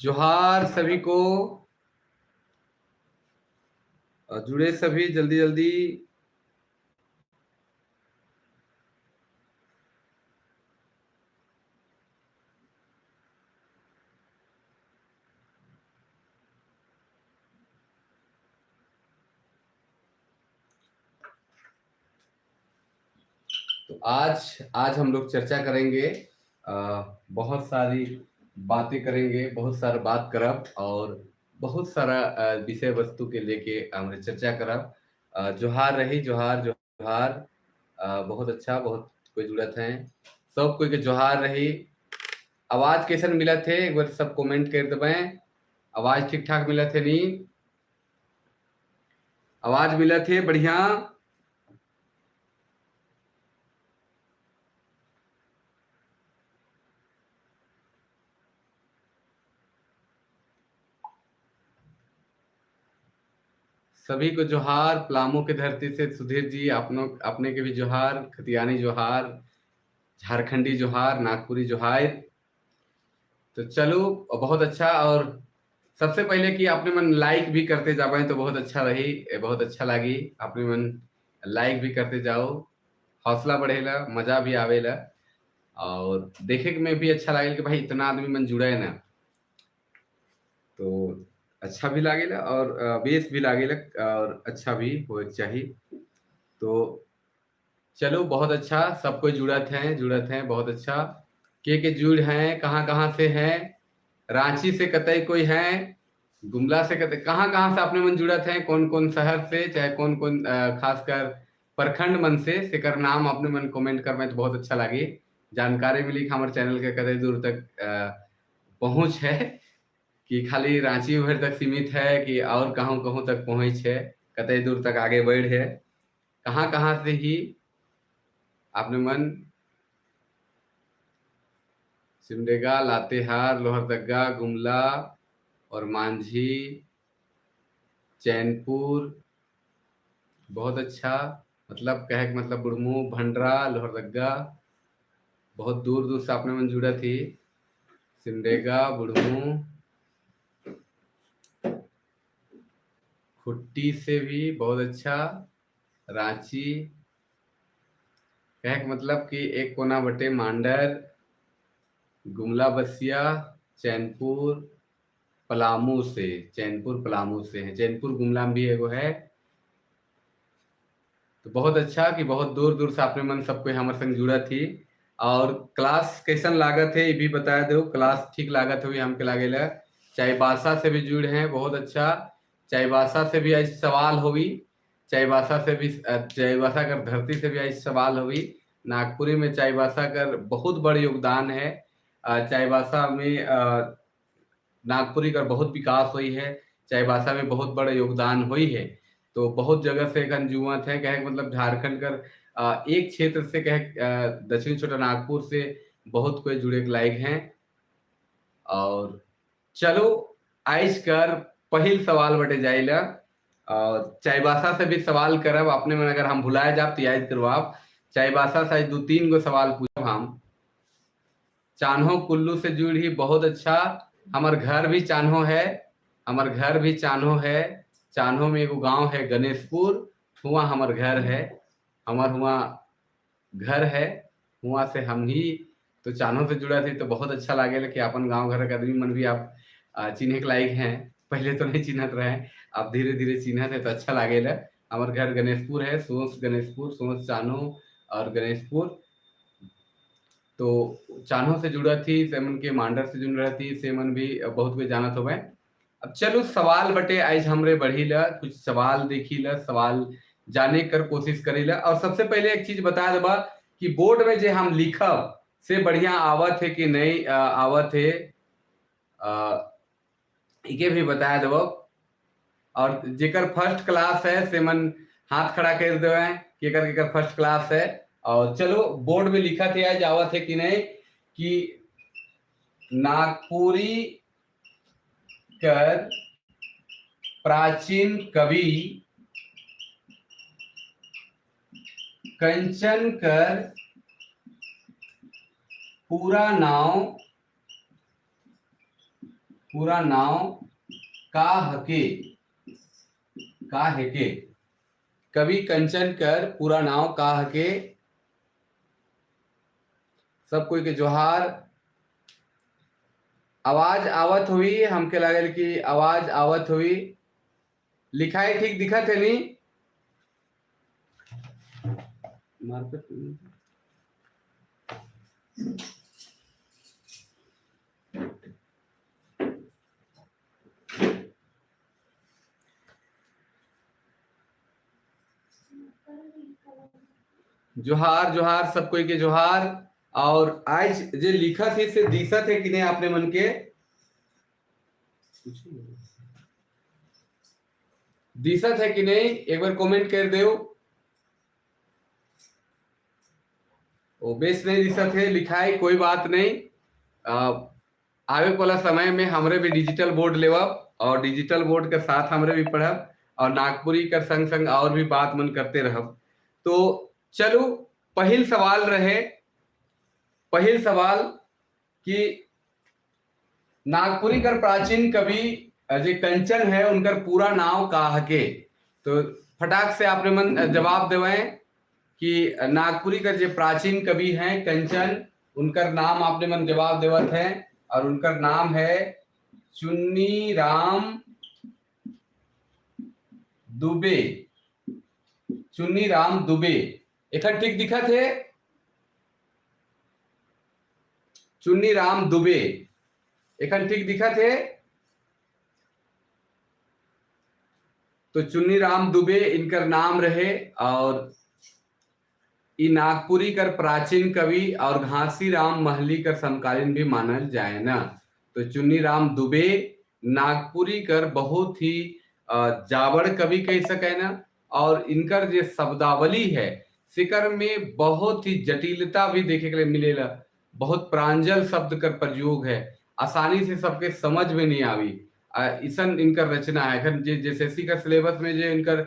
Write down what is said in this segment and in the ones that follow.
जोहार सभी को, जुड़े सभी जल्दी जल्दी। तो आज आज हम लोग चर्चा करेंगे, बहुत सारी बातें करेंगे, बहुत सारा बात करब और बहुत सारा विषय वस्तु के लेके हमरे चर्चा करब। जोहार रही, जोहार जोहार। बहुत अच्छा, बहुत कोई जुड़त हैं, सब कोई के जोहार रही। आवाज कैसन मिलत है एक बार सब कमेंट कर देबे। आवाज ठीक ठाक मिलत है नी? आवाज मिलत है बढ़िया? सभी को जोहार। पलामू के धरती से सुधीर जी, अपनों अपने के भी जोहार, खतियानी जोहार, झारखंडी जोहार, नागपुरी जोहार। तो चलो बहुत अच्छा। और सबसे पहले कि अपने मन लाइक भी करते जावे तो बहुत अच्छा रही, बहुत अच्छा लगी। अपने मन लाइक भी करते जाओ, हौसला बढ़ेला, मजा भी आवेला और देखे में भी अच्छा लागेला कि भाई इतना आदमी मन जुड़े है ना, तो अच्छा भी लागेला और बेस भी लागेला और अच्छा भी होए के चाहिए। तो चलो बहुत अच्छा, सब कोई जुड़त हैं, जुड़त हैं, बहुत अच्छा। के के जुड़ हैं, कहाँ कहाँ से हैं? रांची से कतई कोई हैं, गुमला से कतई, कहाँ कहाँ से अपने मन जुड़त हैं, कौन कौन शहर से, चाहे कौन कौन खासकर प्रखंड मन से, सेकर नाम अपने मन कमेंट करबे तो बहुत अच्छा लगी। जानकारी मिली कि हमारे चैनल के कतई दूर तक पहुँच है कि खाली रांची भर तक सीमित है कि और कहूँ कहूँ तक पहुँच है, कतई दूर तक आगे बढ़ है, कहाँ कहाँ से ही आपने मन सिमडेगा, लातेहार, लोहरदगा, गुमला और मांझी, चैनपुर, बहुत अच्छा। मतलब कहे के मतलब बुढ़मू, भंडरा, लोहरदगा, बहुत दूर दूर से आपने मन जुड़ा थी। सिमडेगा, बुढ़मू, खुट्टी से भी बहुत अच्छा, रांची, कहे के मतलब कि एक कोना बटे मांडर, गुमला बसिया, चैनपुर, पलामू से, चैनपुर पलामू से है, चैनपुर गुमला में भी एगो है। तो बहुत अच्छा कि बहुत दूर दूर से अपने मन सब कोई हमारे संग जुड़ा थी। और क्लास कैसन लागत है ये भी बता दो, क्लास ठीक लागत हुई हमके लागेला। चाईबासा से भी जुड़े हैं, बहुत अच्छा। चाईबासा से भी आज सवाल होगी, चाईबासा से भी, चाईबासा कर धरती से भी आज सवाल होगी। नागपुरी में चाईबासा कर बहुत बड़ा योगदान है। चाईबासा में नागपुरी का बहुत विकास हुई है, चाईबासा में बहुत बड़ा योगदान हुई है। तो बहुत जगह से एखन जुआत है, कहे मतलब झारखंड कर एक क्षेत्र से कहे दक्षिण छोटा नागपुर से बहुत कोई जुड़े के लायक हैं। और चलो आइज कर पहिल सवाल बटे जाइला और चाईबासा से भी सवाल करब अपने में, अगर हम भुलाए जाब तो याद करवाब। चाईबासा से 2-3 गो सवाल पूछब हम। चान्हो कुल्लू से जुड़ ही, बहुत अच्छा। हमार घर भी चान्हो है, हमार घर भी चान्हो है। चान्हो में एगो गांव है गणेशपुर, हुआ हमार घर है, हमार हुआ घर है, हुआ से हम ही तो चान्हो से जुड़ा थी। तो बहुत अच्छा लागेला कि अपन गांव घर के आदमी मन भी आप चिन्हे के लायक हैं। पहले तो नहीं चिन्हत रहे, अब धीरे धीरे चिन्हत है तो अच्छा लागेला। हमार घर गणेशपुर है, सोस गणेशपुर, सोस चान्हो और गणेशपुर। तो चान्हो से जुड़ा थी, सेमन के मांडर से जुड़ रही थी, सेमन भी बहुत कोई जानत होवे। अब चलो सवाल बटे आज हमरे बढ़ीला, कुछ सवाल देखीला, सवाल जाने कर कोशिश करीला। और सबसे पहले एक चीज बता देबा कि बोर्ड में जे हम लिखब से बढ़िया आवत है कि नहीं आवत है, इके भी बता देबो। और जेकर फर्स्ट क्लास है से मन हाथ खड़ा कर देवे केकर केकर फर्स्ट क्लास है। और चलो बोर्ड में लिखा थे आज आवत है कि नहीं कि नागपुरी कर प्राचीन कवि कंचन कर पूरा नाम पूरा नाव का हके, का हेके? कवि कंचन कर पूरा नाव का हके? सब कोई के जोहार। आवाज आवत हुई, हमके लागल कि आवाज आवत हुई। लिखाई ठीक दिखत है नी? जोहार जोहार सब कोई के जोहार। और आज जे लिखत है से दिखत है कि नहीं आपने मन के? दिसत है कि नहीं, एक बार कमेंट कर देओ। ओ बेस नहीं दिसत है लिखाई, कोई बात नहीं। आवे वाला समय में हमरे भी डिजिटल बोर्ड लेवब और डिजिटल बोर्ड के साथ हमरे भी पढ़ब और नागपुरी के संग संग और भी बात मन करते रहब। तो चलो पहिल सवाल रहे, पहिल सवाल कि नागपुरी कर प्राचीन कवि जो कंचन है उनका पूरा नाम का हके? तो फटाक से आपने मन जवाब देवे कि नागपुरी का जो प्राचीन कवि हैं कंचन, उनका नाम आपने मन जवाब देवत है और उनका नाम है चुन्नी राम दुबे। चुन्नी राम दुबे। एखन ठीक दिखत है? चुन्नी राम दुबे एखन ठीक दिखत है? तो चुन्नी राम दुबे इनकर नाम रहे और ई नागपुरी कर प्राचीन कवि और घासी राम महली कर समकालीन भी मानल जाए ना। तो चुन्नी राम दुबे नागपुरी कर बहुत ही जावड़ कवि कह सके ना। और इनकर जो शब्दावली है सिकर में बहुत ही जटिलता भी देखे के लिए मिलेला, बहुत प्रांजल शब्द कर प्रयोग है, आसानी से सबके समझ में नहीं आवी। इसन इनकर रचना है। अखन जे एसएससी का सिलेबस में जे इनकर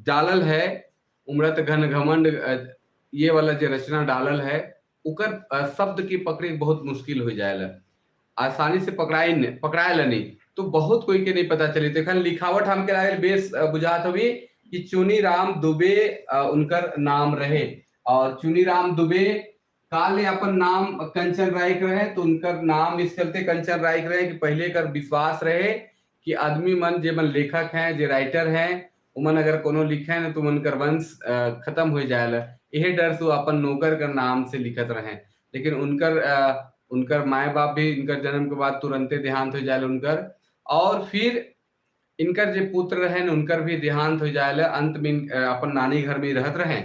डालल है उमड़त घन घमंड, ये वाला जो रचना डालल है उकर शब्द की पकड़े बहुत मुश्किल हो जाएला, आसानी से पकड़ाए नहीं, तो बहुत कोई के नहीं पता चली। तो एखन लिखावट हमके लागल बेस बुझात हवी कि चुनी राम दुबे उनकर नाम रहे। और चुनी राम दुबे काले अपन नाम कंचन राय के रहे, तो उनकर नाम इस चलते कंचन राय के रहे कि पहले कर विश्वास रहे कि आदमी मन जे मन लेखक हैं जे राइटर हैं उमन अगर कोनो लिखे न तो उनकर वंश खत्म हो जाएला, यही डर से अपन नौकर कर नाम से लिखत रहे। लेकिन उनकर माए बाप भी इनकर जन्म के बाद तुरंते देहांत हो जाएला उनकर, और फिर इनकर जो पुत्र रहे न उनकर भी देहांत हो जाएला। अंत में अपन नानी घर में रहत रहे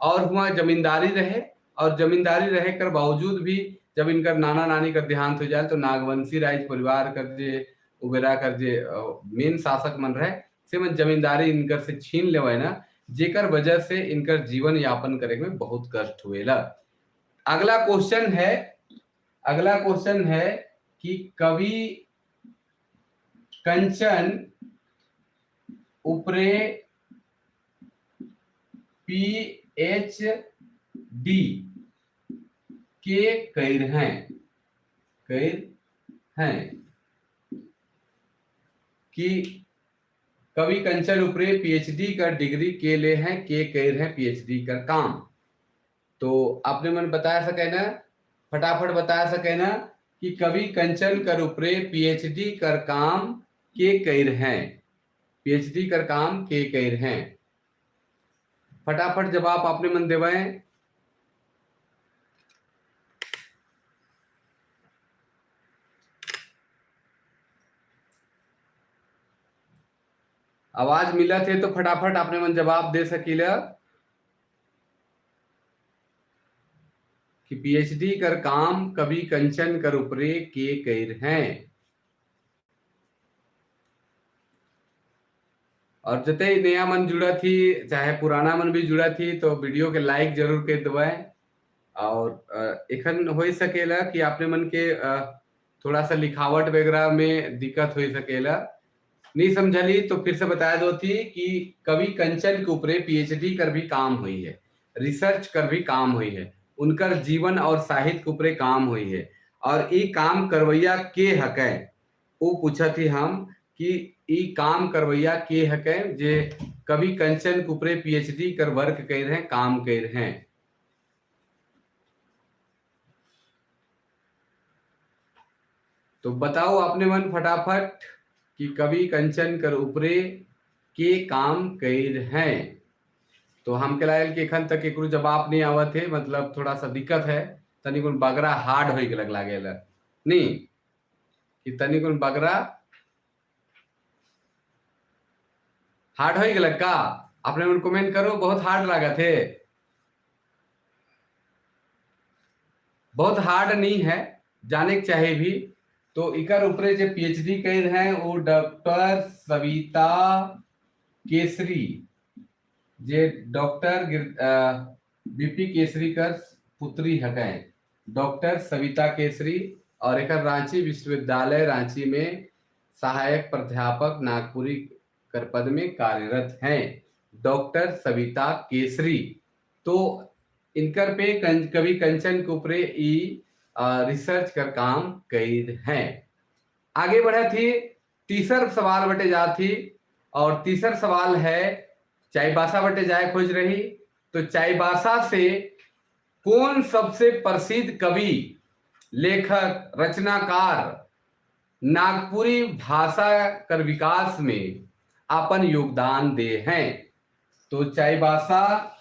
और वहाँ जमींदारी रहे, और जमींदारी रहे कर बावजूद भी जब इनकर नाना नानी का देहांत हो जाए तो नागवंशी राज परिवार कर जे उबेरा कर जे मेन शासक मन रहे से मन जमींदारी इनकर से छीन लेवे ना, जेकर वजह से इनकर जीवन यापन करे में बहुत कष्ट हुएला। अगला क्वेश्चन है कि कवि कंचन उपरे PhD के कैर हैं, कैर हैं कि कवि कंचन उपरे PhD का डिग्री के ले हैं, के कैर हैं PhD का काम। तो आपने मन बताया सके ना, फटाफट बताया सके ना कि कवि कंचन कर उपरे PhD कर काम के कैर हैं, PhD कर काम के कैर हैं। फटाफट जवाब आपने मन देवे। आवाज मिला थे तो फटाफट आपने मन जवाब दे सकीला कि PhD कर काम कवि कंचन कर उपरे के कैर हैं। और जते नया मन जुड़ा थी चाहे पुराना मन भी जुड़ा थी तो वीडियो के लाइक जरूर कर दबाए। और एखन हो सकेला कि आपने मन के थोड़ा सा लिखावट वगैरह में दिक्कत हो सकेला, नहीं समझली तो फिर से बताया दो थी कि कवि कंचन के ऊपरे PhD कर भी काम हुई है, रिसर्च कर भी काम हुई है, उनकर जीवन और साहित्य के ऊपरे काम हुई है। और ई काम करवैया के हकै, वो पूछत ही हम कि ई काम करवैया के हकै जे कवि कंचन के ऊपरे पीएचडी कर वर्क कर रहे हैं, काम कर रहे हैं। तो बताओ अपने मन फटाफट कि कवि कंचन कर ऊपरे के काम कर हैं। तो हमके लागल कि एखन तक एकरो जवाब नहीं आवत है, मतलब थोड़ा सा दिक्कत है, तनिकुन बगरा हार्ड हो गलक लागेला नहीं कि तनिकुन बगरा हार्ड हो गलक का? अपने मन कमेंट करो, बहुत हार्ड लागत है। बहुत हार्ड नहीं है, जाने के चाहे भी। तो इकर ऊपरे जो पीएचडी कर हैं वो डॉक्टर सविता केसरी, जे डॉक्टर बीपी केसरी कर पुत्री हकें, डॉक्टर सविता केसरी, और एक रांची विश्वविद्यालय रांची में सहायक प्राध्यापक नागपुरी कर पद में कार्यरत हैं डॉक्टर सविता केसरी। तो इनकर पे कवि कंचन के ऊपरे ई रिसर्च कर काम कर हैं। आगे बढ़े थी, तीसर सवाल बटे जाती, और तीसर सवाल है चाईबासा बटे जाए खोज रही। तो चाईबासा से कौन सबसे प्रसिद्ध कवि, लेखक, रचनाकार नागपुरी भाषा कर विकास में अपन योगदान दे हैं? तो चाईबासा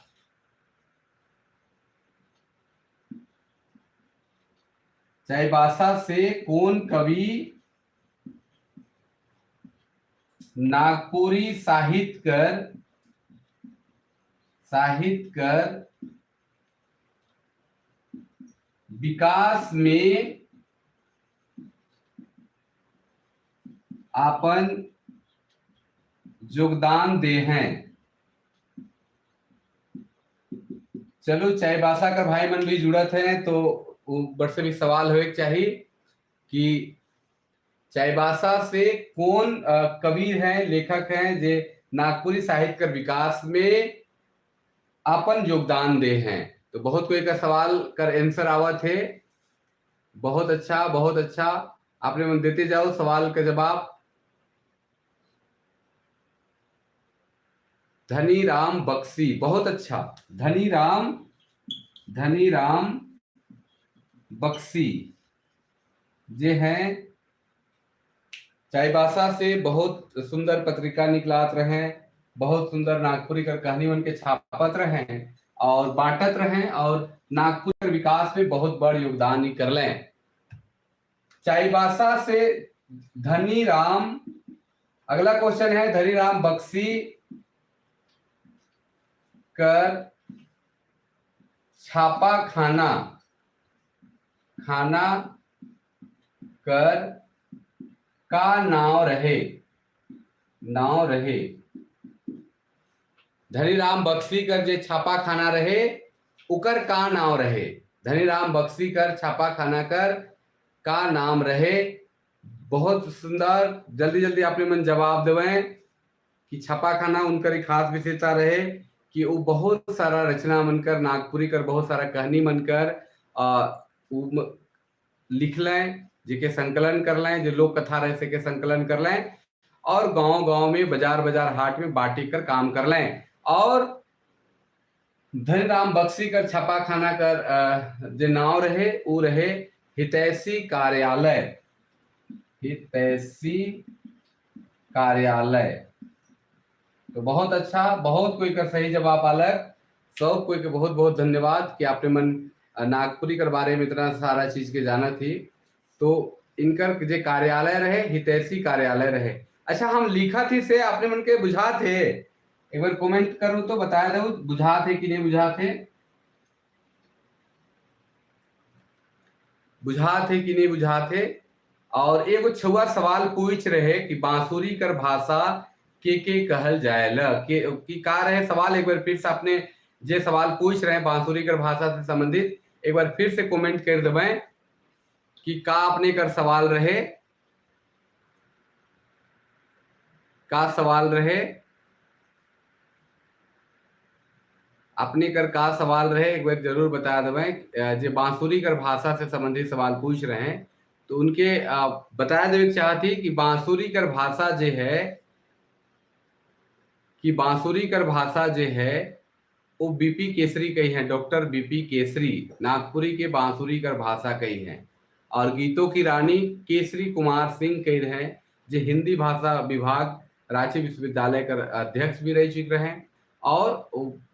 चाईबासा से कौन कवि नागपुरी साहित्य कर विकास में अपन योगदान दे हैं? चलो चाईबासा का भाई मन भी जुड़त हैं, तो वो से भी सवाल होए चाहिए कि चाईबासा से कौन कवि हैं, लेखक हैं जे नागपुरी साहित्य के विकास में अपन योगदान दे हैं? तो बहुत कोई का सवाल कर आंसर आवत है। बहुत अच्छा, बहुत अच्छा, आपने मन देते जाओ सवाल का जवाब। धनीराम बक्सी, बहुत अच्छा, धनीराम बक्सी जे हैं चाईबासा से बहुत सुंदर पत्रिका निकलात रहे, बहुत सुंदर नागपुरी कर कहानी मन के छापत रहे और बांटत रहे, और नागपुर के विकास में बहुत बड़ योगदान कर लें। चाईबासा से धनीराम, अगला क्वेश्चन है धनीराम बक्सी कर छापा खाना खाना कर का नाव रहे, नाव रहे। धनीराम बक्सी कर जे छापा खाना रहे उकर का नाव रहे? धनीराम बक्सी कर छापा खाना कर का नाम रहे? बहुत सुंदर, जल्दी जल्दी आपने मन जवाब देवे कि छापा खाना उनकर खास विशेषता रहे कि वो बहुत सारा रचना मनकर नागपुरी कर बहुत सारा कहानी मनकर लिख लें, जिके संकलन कर लें, जो लोक कथा रहे से के संकलन कर लें, और गांव गांव में बाजार बाजार हाट में बांटी कर काम कर लें। और धनीराम बक्सी कर छापा खाना कर जो नाव रहे वो रहे हितैषी कार्यालय, हितैषी कार्यालय। तो बहुत अच्छा, बहुत कोई का सही जवाब अलग, सब कोई के बहुत बहुत धन्यवाद कि आपने मन नागपुरी कर बारे में इतना सारा चीज के जाना थी। तो इनकर जे कार्यालय रहे हितैषी कार्यालय रहे। अच्छा, हम लिखा थी से आपने मन के बुझा थे, एक बार कमेंट करो तो बताया दो बुझा थे कि नहीं बुझा थे, बुझा थे कि नहीं बुझा थे। और एगो छुआ सवाल पूछ रहे कि बांसुरी कर भाषा के कहल जायल के की का रहे सवाल। एक बार फिर से आपने जे सवाल पूछ रहे हैं बांसुरी कर भाषा से संबंधित, एक बार फिर से कमेंट कर देवें कि का अपने कर सवाल रहे, का सवाल रहे। अपने कर का सवाल रहे एक बार जरूर बता देवें। जे बांसुरी कर भाषा से संबंधित सवाल पूछ रहे हैं तो उनके बता देवे चाहती कि बांसुरी कर भाषा जे है, कि बांसुरी कर भाषा जे है वो बीपी केसरी कही है, डॉक्टर बीपी केसरी नागपुरी के बांसुरी कर भाषा कही है। और गीतों की रानी केसरी कुमार सिंह कही रहे हैं, जो हिंदी भाषा विभाग रांची विश्वविद्यालय कर अध्यक्ष भी रह चुके रहे और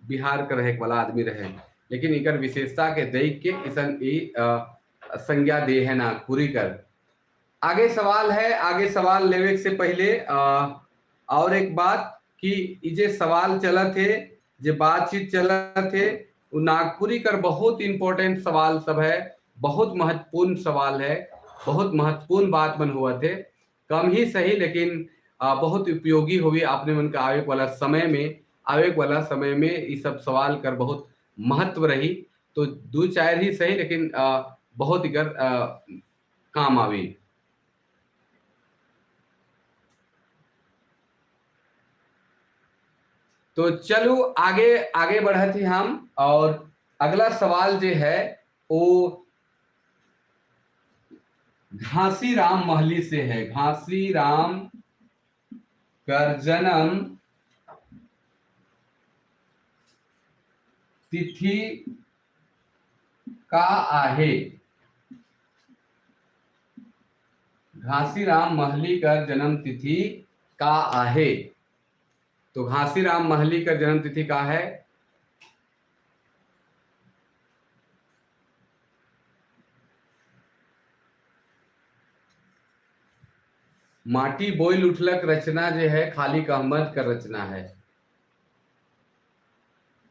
बिहार का रहे वाला आदमी रहे, लेकिन इकर विशेषता के देख के इसन संज्ञा दे है नागपुरी कर। आगे सवाल है, आगे सवाल लेवे से पहले और एक बात कि जे सवाल चलत है, जे बातचीत चलत है, वो नागपुरी कर बहुत इंपॉर्टेंट सवाल सब है, बहुत महत्वपूर्ण सवाल है, बहुत महत्वपूर्ण बात मन हुआ थे, कम ही सही लेकिन बहुत उपयोगी हुई आपने मन का आवे वाला समय में, आवे वाला समय में ये सब सवाल कर बहुत महत्व रही। तो दो चार ही सही लेकिन बहुत इकर काम आवी। तो चलो आगे आगे बढ़ते ही हम, और अगला सवाल जो है वो घासीराम महली से है। घासीराम कर जन्म तिथि का आहे। घासीराम महली कर जन्म तिथि का आहे। तो घासीराम महली का जन्म तिथि का है? माटी बोइल उठलक रचना जो है खालिक अहमद का रचना है।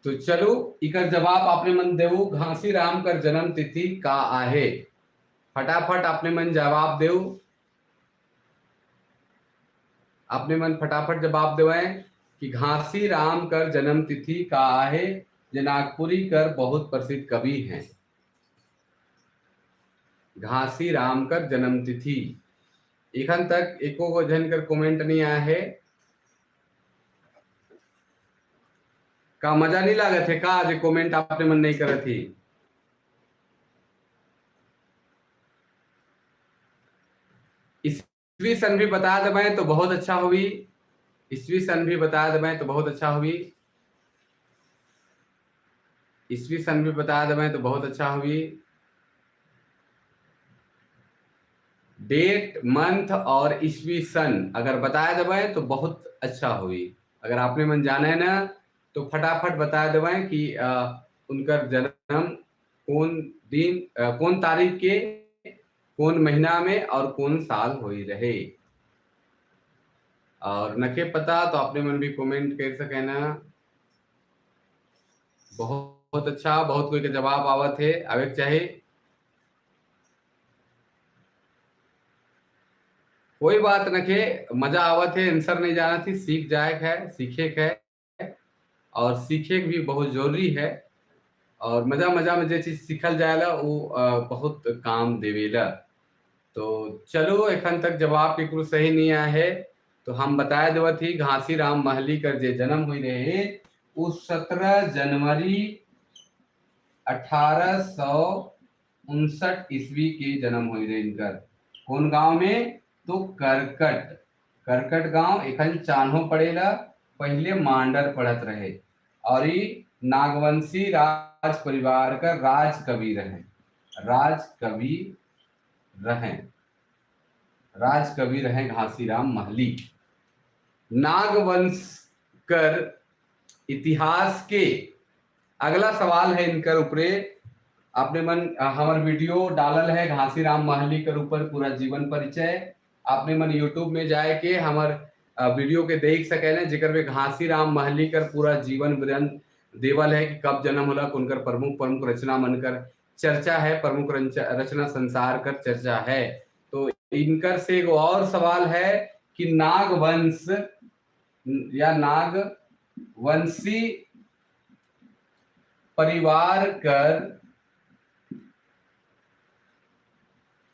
तो चलो इकर जवाब आपने मन देवू, घासीराम कर जन्म तिथि का आहे। फटाफट आपने मन जवाब देऊ, आपने मन फटाफट जवाब देवे कि घासीराम कर जन्म तिथि का आहे, जो नागपुरी कर बहुत प्रसिद्ध कवि हैं। घासीराम कर जन्म तिथि एखन तक एको गो जन कर कमेंट नहीं आया है। का मजा नहीं लागत है का आज कमेंट आपने मन नहीं करत थी? ईस्वी सन भी बता देवे तो बहुत अच्छा हुई, ईस्वी सन भी बता देवे तो बहुत अच्छा हुई, ईस्वी सन भी बता देवे तो बहुत अच्छा हुई। डेट, मंथ और ईस्वी सन अगर बता देवे तो बहुत अच्छा हुई। अगर आपने मन जाना है ना तो फटाफट बता देवे कि उनका जन्म कौन दिन, कौन तारीख के, कौन महीना में और कौन साल हुई रहे। और नखे पता तो आपने मन भी कमेंट कर सके ना। बहुत अच्छा, बहुत कोई के जवाब आवत है, आवे चाहे कोई बात नखे, मजा आवत है, आंसर नहीं जाना थी, सीख जाए है, सीखे है और सीखे भी बहुत जरूरी है। और मजा मजा में जो चीज सीखल जाएला वो बहुत काम देवेला। तो चलो एखन तक जवाब केकरो सही नहीं आया है तो हम बताए देवत ही घासीराम महली कर जे जन्म हुई रहे वो 17 जनवरी 1859 ईस्वी के जन्म हुई रहे इनकर। कौन गांव में? तो करकट, करकट गांव एखन चान्हो पड़ेला, पहले मांडर पढ़त रहे। और ये नागवंशी राज परिवार का राज कवि रहे, राज कवि रहे, राज कवि रहे घासीराम महली। नागवंश कर इतिहास के अगला सवाल है इनकर ऊपरे। आपने मन हमार वीडियो डालल है घासीराम महली कर ऊपर पूरा जीवन परिचय, आपने मन यूट्यूब में जाए के हमार वीडियो के देख सके ना, जिकर में घासीराम महली कर पूरा जीवन विवरण देवल है कि कब जन्म होला, उनकर प्रमुख प्रमुख रचना मनकर चर्चा है, प्रमुख रचना संसार कर चर्चा है। तो इनकर से एक और सवाल है कि नागवंश या नागवंशी परिवार कर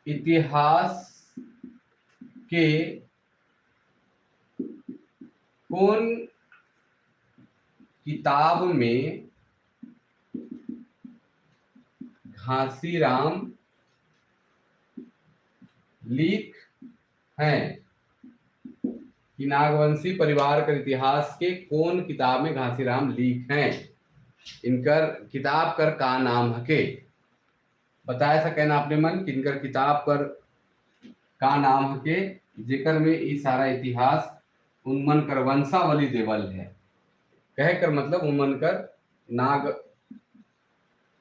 इतिहास के कौन किताब में घासीराम लिख हैं? कि नागवंशी परिवार कर इतिहास के कौन किताब में घासीराम लिख हैं, इनकर किताब कर का नाम हके? बताए सकें आपने मन कि इनकर किताब कर का नाम हके, जेकर में ई सारा इतिहास उनमन कर वंशावली देवल है। कहे कर मतलब उनमन कर नाग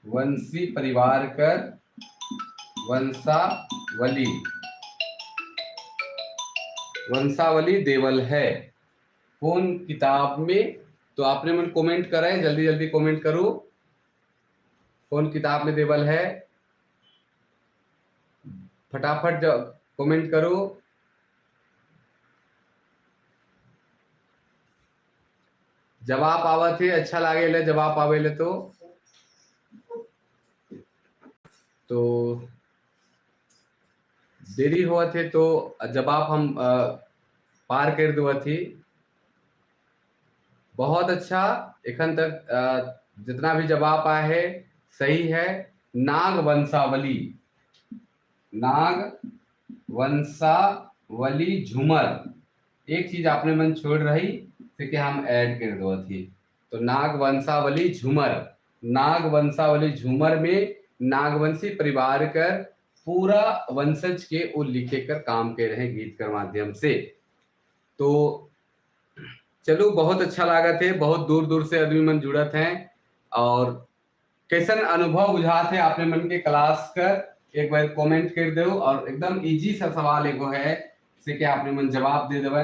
वंशी परिवार कर वंशावली, वंशावली देवल है कौन किताब में? तो आपने मन कमेंट कराए, जल्दी जल्दी कमेंट करो, कौन किताब में देवल है, फटाफट कमेंट करो। जवाब आवत है, अच्छा लागे ले जवाब आवे ले तो देरी हुआ थे तो जवाब हम पार कर दुआ थी। बहुत अच्छा, एखन तक जितना भी जवाब आया है सही है। नाग वंशावली, नाग वंशावली झूमर, एक चीज आपने मन छोड़ रही से कि हम ऐड कर दो थी। तो नाग वंशावली झूमर, नाग वंशावली झूमर में नागवंशी परिवार कर पूरा वंशज के वो लिखे कर काम कर रहे हैं गीत कर माध्यम से। तो चलो बहुत अच्छा लागत है, बहुत दूर दूर से आदमी मन जुड़त हैं और कैसन अनुभव बुझात है आपने मन के क्लास कर, एक बार कमेंट कर दो। और एकदम इजी सा सवाल एगो है से कि आपने मन जवाब दे देवे,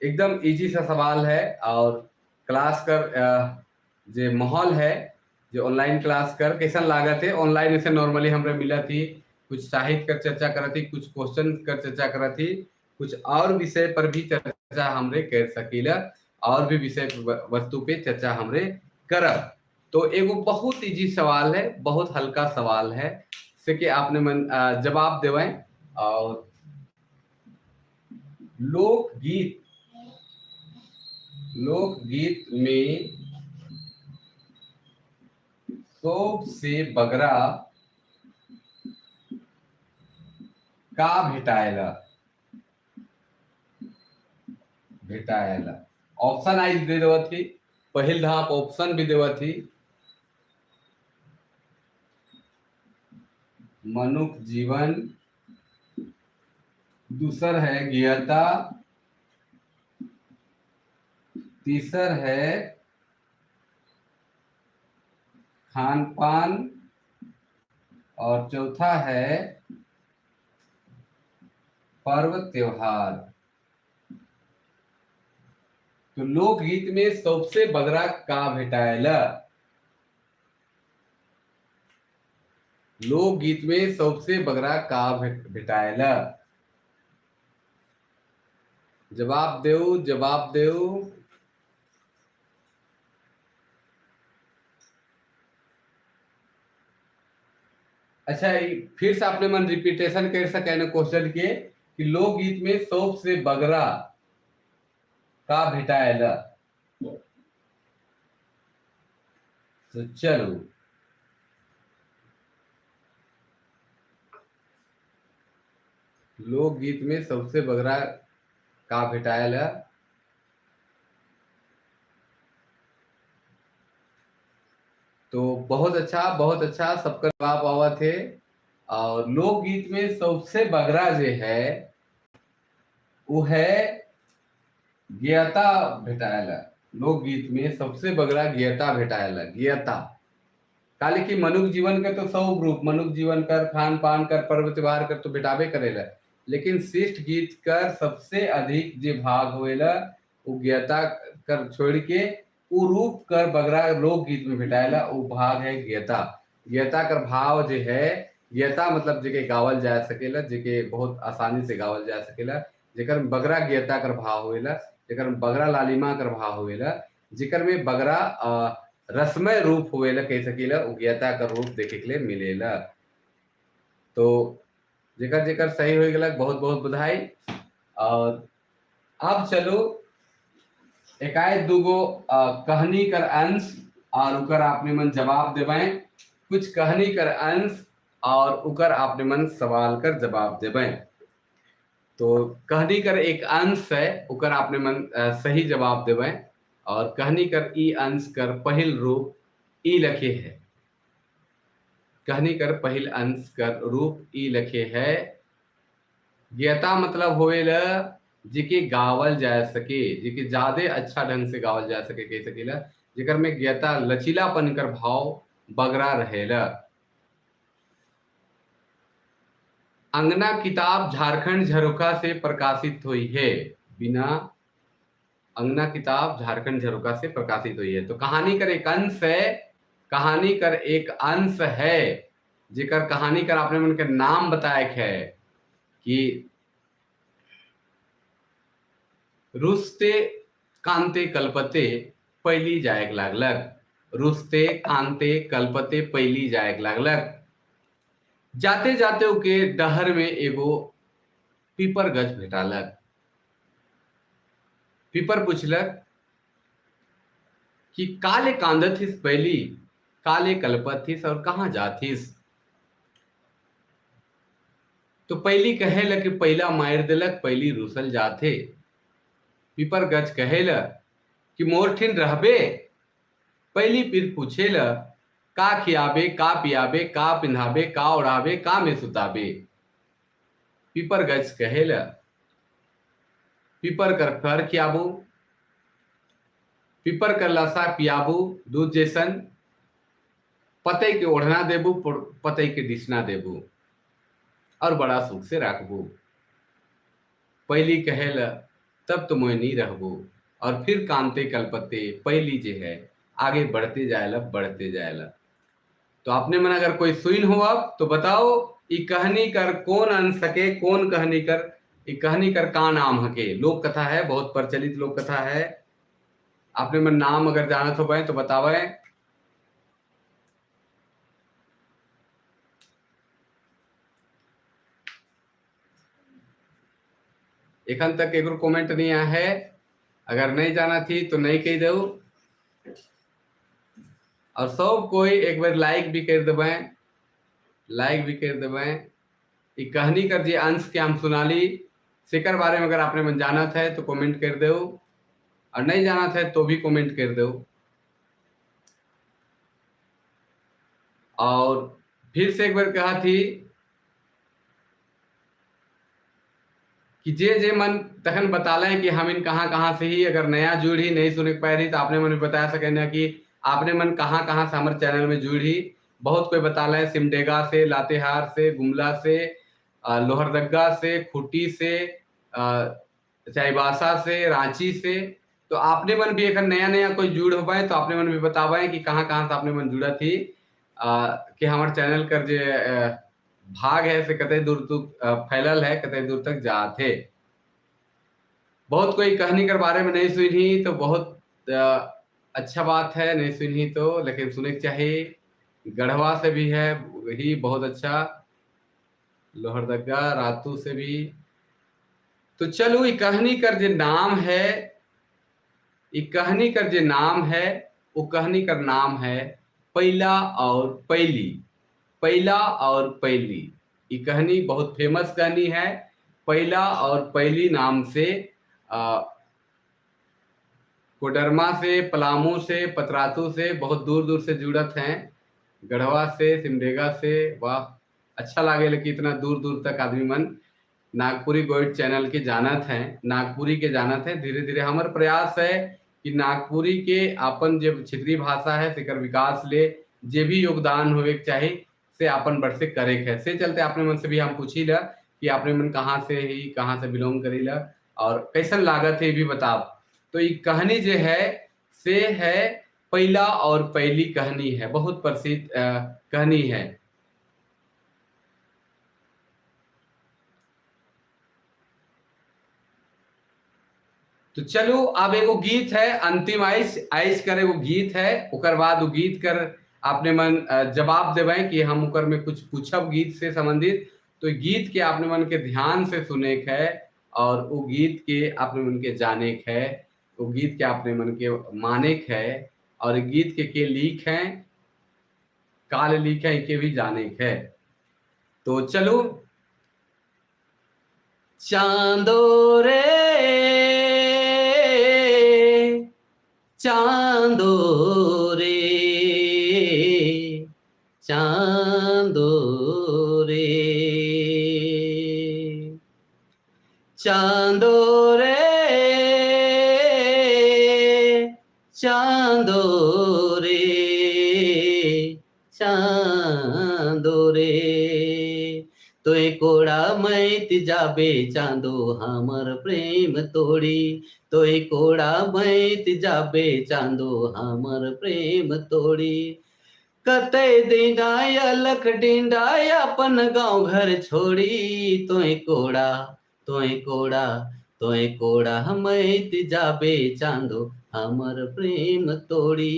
एकदम इजी सा सवाल है। और क्लास कर जे माहौल है, जो ऑनलाइन क्लास कर कैसन लागत है, ऑनलाइन ऐसे नॉर्मली हमरे मिला थी, कुछ साहित्य कर चर्चा करा थी, कुछ क्वेश्चन कर चर्चा करा थी, कुछ और विषय पर भी चर्चा हमरे कर सकीला, और भी विषय वस्तु पे चर्चा हमरे करब। तो एगो बहुत इजी सवाल है, बहुत हल्का सवाल है से कि आपने मन जवाब देवें। और लोकगीत, लोकगीत में सोप से बगरा का भेटाएला, भेटाएला। ऑप्शन I दे देवा थी, पहिल धाप ऑप्शन भी देवा थी। मनुख जीवन, दूसर है गियता, तीसर है खान पान, और चौथा है पर्व त्योहार। तो लोकगीत में सबसे बगरा का भेटाएला, लोकगीत में सबसे बगरा का भेटाएला? जवाब देऊ, जवाब देऊ। अच्छा, फिर से आपने मन रिपीटेशन कर सके ना क्वेश्चन के कि लोकगीत में सबसे बगरा का भेटाएला। तो चलो लोकगीत में सबसे बगरा का भेटाएला? तो बहुत अच्छा, बहुत अच्छा, सबका जवाब आवा थे। और लोकगीत में सबसे बगरा जो है वो है गियता भेटाएला। लोकगीत में सबसे बगरा गियता भेटाएला, गियता। काले कि मनुख जीवन के तो सब रूप, मनुख जीवन कर, खान पान कर, पर्व त्योहार कर तो भेटाबे करेला, लेकिन शिष्ट गीत कर सबसे अधिक जे भाग होएला वो गियता कर छोड़ के वो रूप कर बगरा लोकगीत में भेटाएला, वो भाग है गियता। गियता कर भाव जो है, गियता मतलब जेके गावल जा सकेला, जेके बहुत आसानी से गावल जा सकेला, जेकर बगरा गियता कर भाव होएला, जेकर बगरा लालिमा कर भाव होएला, जेकर में बगरा रसमय रूप होएला कह सकेला, वो गियता कर रूप देखे के लिए मिलेला। तो जेकर जेकर सही हो गया बहुत बहुत बधाई। और अब चलो एकाएक दूगो कहानी कर अंश और उकर आपने मन जवाब देवें। कुछ कहनी कर अंश और उकर आपने मन सवाल कर जवाब देवे। तो कहनी कर एक अंश है, उकर आपने मन सही जवाब देवे और कहनी कर ई अंश कर पहिल रूप ई लखे है। कहनी कर पहिल अंश कर रूप ई लखे है। गेयता मतलब होवेला जिके गावल जा सके, जिके ज्यादा अच्छा ढंग से गावल जा सके कह सकेला, जेकर में गेयता लचीलापन कर भाव बगरा रहेला। अंगना किताब झारखंड झरोखा से प्रकाशित हुई है। बिना अंगना किताब झारखंड झरोखा से प्रकाशित हुई है। तो कहानी कर एक अंश है, कहानी कर एक अंश है, जेकर कहानी कर आपने मन के नाम बताए है कि रुसते कांते कलपते पैली जायक लागलक। रुसते कांते कलपते पैली जायक लागलक। जाते जाते उके डहर में एगो पीपर गछ भेटालक। पीपर पूछलक कि काले कांदत हिस पैली, काले कलपत हिस और कहाँ जाथिस। तो पैली कहेला कि पैला मार देलक, पैली रुसल जाथे। पीपर गछ कहेला कि मोर ठिन रहबे। पैली फिर पूछेला का खियाबे, का पियाबे, का पिंधाबे, का ओढ़ाबे, का में सुताबे। पीपर गछ कहेला पीपर कर फर खियाबू, पीपर कर लसा पियाबू दूध जैसन, पतई के ओढ़ना देबू, पतई के डिसना देबू और बड़ा सुख से रखबू। पैली कहेला तब तो मोय नहीं रहबू। और फिर कांते कलपते पैली जे है आगे बढ़ते जाएला, बढ़ते जाएला। तो आपने मन अगर कोई सुन हो अब तो बताओ ई कहानी कर कौन अंश सके, कौन कहानी कर, ई कहानी कर का नाम हके। लोक कथा है, बहुत प्रचलित लोक कथा है। आपने मन नाम अगर जानत हो पाए तो बतावे। एखन तक एक कमेंट नहीं आया है, अगर नहीं जाना थी तो नहीं कह दो। और सब कोई एक बार लाइक भी कर देवे, लाइक भी कर देवे। ई कहानी कर जे अंश के हम सुनाली सेकर बारे में अगर आपने मन जाना है तो कमेंट कर दो, और नहीं जाना है तो भी कमेंट कर दो। और फिर से एक बार कहा थी कि जे जे मन तखन बताले कि हम इन कहाँ कहाँ से ही अगर नया जुड़ ही नहीं सुने पाए रही तो आपने मन बता सके ना कि आपने मन कहाँ कहाँ से हमारे चैनल में जुड़ ही। बहुत कोई बता है सिमडेगा से, लातेहार से, गुमला से, लोहरदगा से, खूंटी से, चाईबासा से, रांची से। तो आपने मन भी अगर नया नया कोई जुड़ हो पाए तो आपने मन भी बतावे कि कहाँ कहाँ से आपने मन जुड़ा थी, कि हमारे चैनल कर जे भाग है से कतई दूर तक फैलल है, कतई दूर तक जाते। बहुत कोई कहानी कर बारे में नहीं सुनी तो बहुत अच्छा बात है, नहीं सुनी तो, लेकिन सुने के चाहिए। गढ़वा से भी है वही बहुत अच्छा, लोहरदगा, रातू से भी। तो चलो ये कहानी कर जो नाम है, ये कहानी कर जो नाम है वो कहानी कर नाम है पैला और पैली। पैला और पैली ये कहानी बहुत फेमस कहानी है। पैला और पैली नाम से कोडरमा से, पलामू से, पतरातू से बहुत दूर दूर से जुड़त हैं, गढ़वा से, सिमडेगा से। वाह, अच्छा लागे कि इतना दूर दूर तक आदमी मन नागपुरी गोइड चैनल के जानत हैं, नागपुरी के जानत हैं। धीरे धीरे हमार प्रयास है कि नागपुरी के अपन जो क्षेत्रीय भाषा है सेकर विकास ले जे भी योगदान होवे के चाही से अपन बड़ से करे है। से चलते अपने मन से भी हम पूछी ला कि आपने मन कहाँ से ही, कहाँ से बिलोंग करी ला और कैसन लागत है भी बताओ। तो ये कहानी जो है से है पैला और पैली कहानी है, बहुत प्रसिद्ध कहानी है। तो चलो अब एगो गीत है अंतिम आइस आइस कर एगो गीत है, ओकर बाद वो गीत कर आपने मन जवाब देवे कि हम ओकर में कुछ पूछब गीत से संबंधित। तो गीत के आपने मन के ध्यान से सुने के है और वो गीत के आपने मन के जाने के है, वो गीत के आपने मन के माने के है और गीत के लीक हैं काल लिखे के भी जाने है। तो चलो, चांदो रे चांदो रे चांदो रे चांदो रे चांदो रे चांदो रे तोय कोड़ा मैत जाबे चांदो हमर प्रेम तोड़ी, तोय कोड़ा मैत जाबे चांदो हमर प्रेम तोड़ी। कते दिना लख डिंडा अपन गाँव घर छोड़ी, तोय कोड़ा तोय कोड़ा तोय कोड़ा मैत जाबे चांदो हमर प्रेम तोड़ी।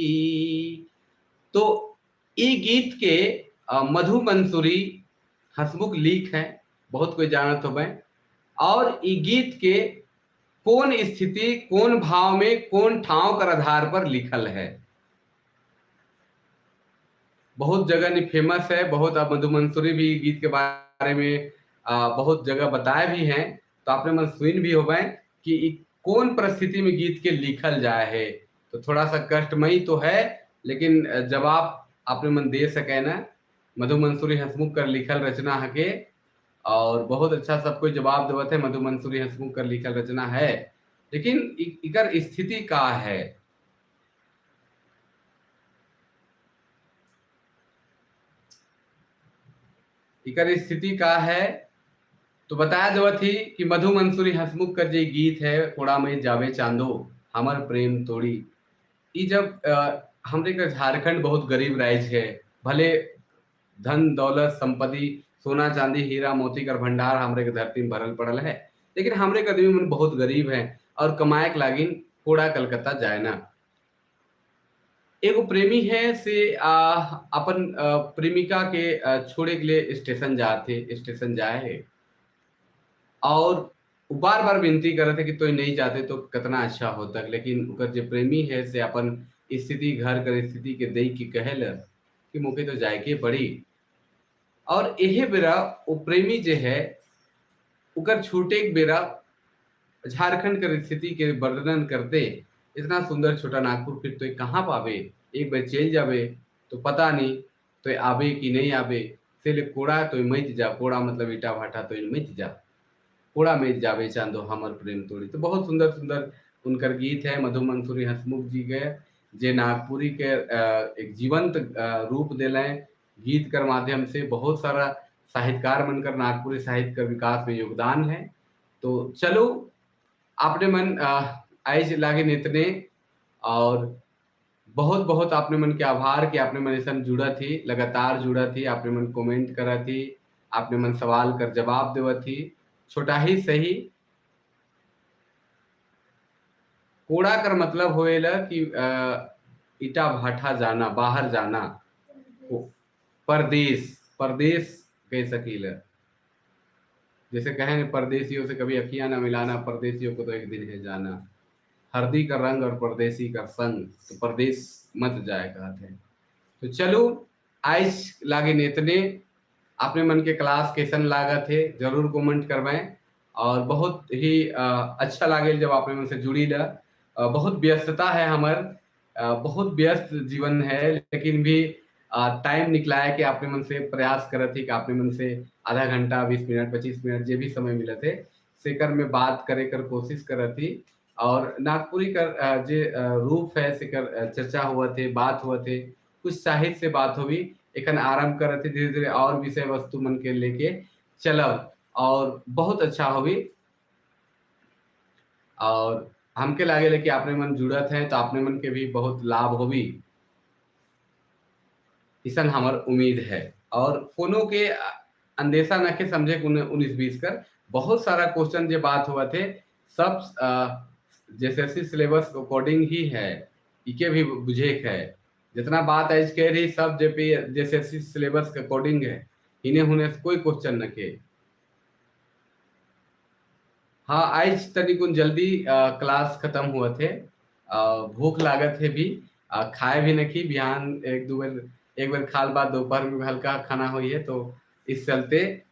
तो ई गीत के मधु मंसूरी हंसमुख लीक है, बहुत कोई जानत होबे। और ई गीत के कौन स्थिति कौन भाव में कौन ठाव कर आधार पर लिखल है, बहुत जगह नहीं फेमस है। बहुत अब मधु मंसूरी भी गीत के बारे में बहुत जगह बताए भी हैं, तो आपने मन सुन भी होबे कि कौन परिस्थिति में गीत के लिखल जाए है। तो थोड़ा सा कष्टमयी तो है, लेकिन जवाब आपने मन दे सके ना। मधु मंसूरी हंसमुख कर लिखल रचना हके और बहुत अच्छा सब कोई जवाब देवत है। मधु मंसूरी हंसमुख कर लिखल रचना है, लेकिन इकर स्थिति का है। इकर स्थिति का है तो बताया देवत ही कि मधु मंसूरी हंसमुख कर जे गीत है कोड़ा में जावे चांदो हमर प्रेम तोड़ी। ई जब हमरे का झारखंड बहुत गरीब राज्य है, भले धन दौलत संपत्ति सोना चांदी हीरा मोती कर भंडार हमरे के धरती में भरल पड़ल है, लेकिन हमरे के आदमी मन बहुत गरीब है और कमाए के लागिन कोड़ा कलकत्ता जाए ना। एगो प्रेमी है से अपन प्रेमिका के छोड़े के लिए स्टेशन जाते, स्टेशन जाए है और बार बार विनती कर रहे थे कि तो नहीं जाते तो कितना अच्छा होता, लेकिन उनका जो प्रेमी है से अपन स्थिति घर कर स्थिति के देख के कहल कि मोके तो जाए के पड़ी। और यही बेरा वो प्रेमी जो है उकर छूटे के बेरा झारखंड कर स्थिति के वर्णन करते इतना सुंदर छोटा नागपुर फिर तो कहाँ पावे, एक बार चल जावे तो पता नहीं तो आवे कि नहीं आवे, से कोड़ा तो मत जा, कोड़ा मतलब ईटा भाटा तो मत जा, कोड़ा मत जावे चांदो हमर प्रेम तोड़ी। तो बहुत सुंदर सुंदर उनकर गीत है मधु मंसूरी हंसमुख जी के, जे नागपुरी के एक जीवंत रूप दिले गीत कर माध्यम से। बहुत सारा साहित्यकार बनकर नागपुरी साहित्य का विकास में योगदान है। तो चलो आपने मन आइज लागे इतने और बहुत बहुत आपने मन के आभार कि आपने मन ऐसा जुड़ा थी, लगातार जुड़ा थी, आपने मन कमेंट करा थी, आपने मन सवाल कर जवाब देवा थी, छोटा ही सही। कोड़ा कर मतलब होएला कि ईटा भाठा जाना, बाहर जाना, परदेश, परदेश कह सकीला। जैसे कहें परदेशियों से कभी अखियां ना मिलाना, परदेशियों को तो एक दिन है जाना, हल्दी का रंग और परदेसी का संग, तो परदेश मत जाए कहते हैं। तो चलो आज लागे नेतने आपने मन के क्लास कैसन लागत है जरूर कमेंट करवाएं और बहुत ही अच्छा लागे जब आपने मन से जुड़ी ला। बहुत व्यस्तता है हमार, बहुत व्यस्त जीवन है, लेकिन भी टाइम निकलाया कि आपने मन से प्रयास करत थी कि आपने मन से आधा घंटा 20 मिनट 25 मिनट जो भी समय मिले थे सेकर में बात करे कर कोशिश करत थी। और नागपुरी कर जे रूप है सेकर चर्चा हुआ थे, बात हुआ थे, कुछ साहित्य से बात हुई, एखन आरंभ करत थे धीरे धीरे और विषय वस्तु मन के लेके चलब और बहुत अच्छा हुई। और हमके लागे कि आपने मन जुड़त है तो आपने मन के भी बहुत लाभ होगी, इसन हमार उम्मीद है। और कोनो के अंदेशा न के समझे 19-20 कर बहुत सारा क्वेश्चन जो बात हुआ थे सब जैसे सिलेबस अकॉर्डिंग ही है, इके भी बुझे है जितना बात आज कह रही सब जेपी जैसे सिलेबस के अकॉर्डिंग है, इन्हें होने से कोई क्वेश्चन न के। हाँ आज तनिकुन जल्दी क्लास खत्म हुआ थे, भूख लागत है भी, खाए भी नहीं, बिहान एक दो बार एक बार खाल बाद दोपहर में भी हल्का खाना हुई है, तो इस चलते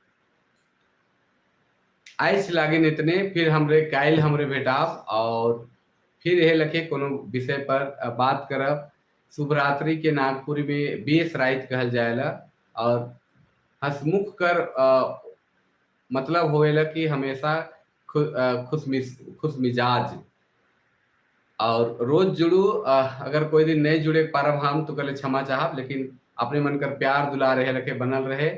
आइज लागिन इतने। फिर हमरे काइल हमरे भेटाब और फिर यह लखे कोनो विषय पर बात करब। शुभरात्रि के नागपुरी में बेस राइत कहल जाएला और हसमुख कर मतलब होवेला कि हमेशा खुश मिजाज और रोज जुड़ू। अगर कोई दिन नहीं जुड़े पारब हम तो कले क्षमा चाहब, लेकिन अपने मन कर प्यार दुलार रहे रखे बनल रहे।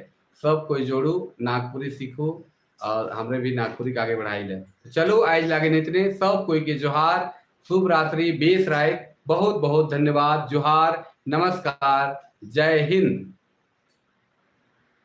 सब कोई जोड़ू, नागपुरी सीखू और हमरे भी नागपुरी के आगे बढ़ाई ले। तो चलो, आज लागे इतने। सब कोई के जोहार, शुभ रात्रि, बेस रात, बहुत बहुत धन्यवाद, जोहार, नमस्कार, जय हिंद।